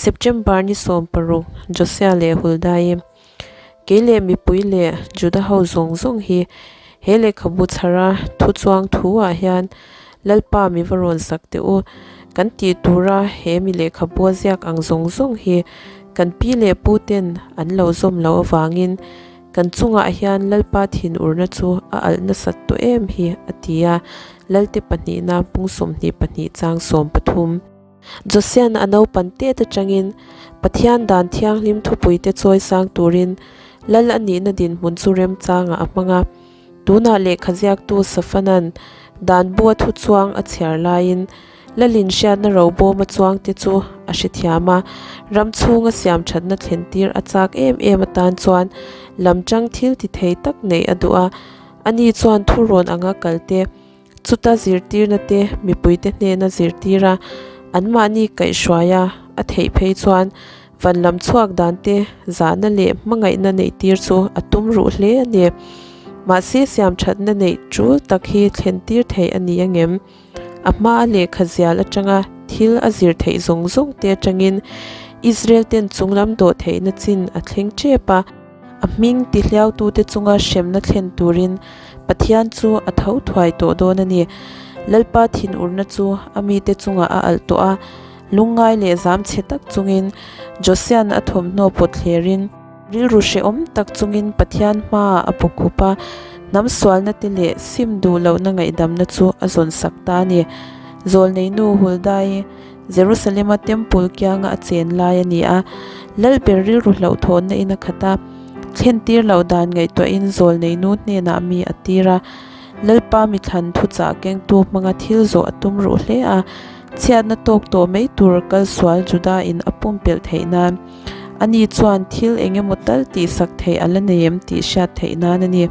September ni 16, Josiah leh Huldai-i. Kei leh mipui leh Juda ho zawng zawng hi he lehkhabu chhara thu chuang thu ah hian Lalpa mi va rawn sak teh u. Kan tih tura he mi lehkhabu a ziak ang zawng zawng hi kan pi leh pu ten an lo zawm loh avangin kan chungah hian Lalpa thinurna chu a alh nasat tawh em hi a ti a, Lalte pahnihna pung 22 chang 13. Josia'n a naupan tet atangin Pathian dan thianghlim thupuite chawi sang turin Lal a nihna dinhmun chu remchangah a hmang a. Tunah lehkha ziaktu Safana'n dan bu a thu chuang a chhiar laiin Lalin hriatna robawma chuangte chu a hrethiam a, ram chhunga siamthatna thlentir a chak em em atan chuan lamtang thil ti thei tak neih a duh a, ani chuan thurawn anga kalte Chuta zirtirna te mipuite hnena zirtir a, anmahni kaihhruai a, a theih phei chuan van lam chhuak dan te zahna leh hmangaihna neihtir chu a tum ruh hle a ni. Mahse siamthatna neih tul tak hi thlentir theih a ni angem? A hmaa lehkha zial atanga thil a zir theih zawng zawng te atangin Israel ten chunglam dawh theihna chin a thleng tep a. A hming tihliautute chunga hremna thlen turin Pathian chu a tho thuai tawh dawn a ni. Lalpa thinurna chu a mite chungah a alh tawh a, lungngai leh zam chhe tak chungin Josia'n a thawmhnaw pawt thlerin, rilru hrehawm tak chungin Pathian hmaah a bawkkhup a, hnam sualna te leh sim duh lohna ngaihdamna chu a zawn sak ta a ni. Zawlneinu Huldai. Jerusalema Temple kianga a chen lai a ni a, Lalber rilru hlauhthawnna in a khat a, thlentir loh dan ngaihtuahin zawlneinu hnenah mi a tir a, Lalpa mithlan thuchah kengtu hmanga thil zawh a tum ruh hle a, chhiatna tawk tawh mai tur kalsual Juda in a pumpelh theih nan ani chuan thil eng emaw tal tihsak theih a la nei em tih hriat theih nan a ni.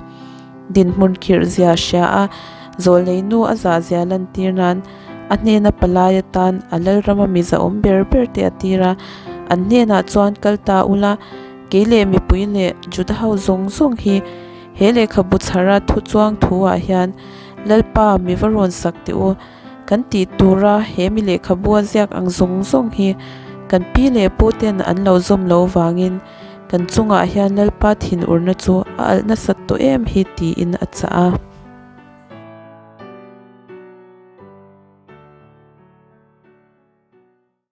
Dinhmun khirh zia hria a, zawlneinu a zah zia lantir nan a hnena palai atan a lalrama miza awm ber ber te a tir a, an hnenah chuan kal ta ula, kei leh mipui leh Juda ho zawng zawng hi he lehkhabu chhara thu chuang thu ah hian Lalpa mi va rawn sak teh u, kan tih tura he mi lehkhabu a ziak ang zawng zawng hi kan pi leh pu ten an lo zawm lo vangin kan chungah hian Lalpa thinurna chu a alh nasat tawh em hi tiin a chah a.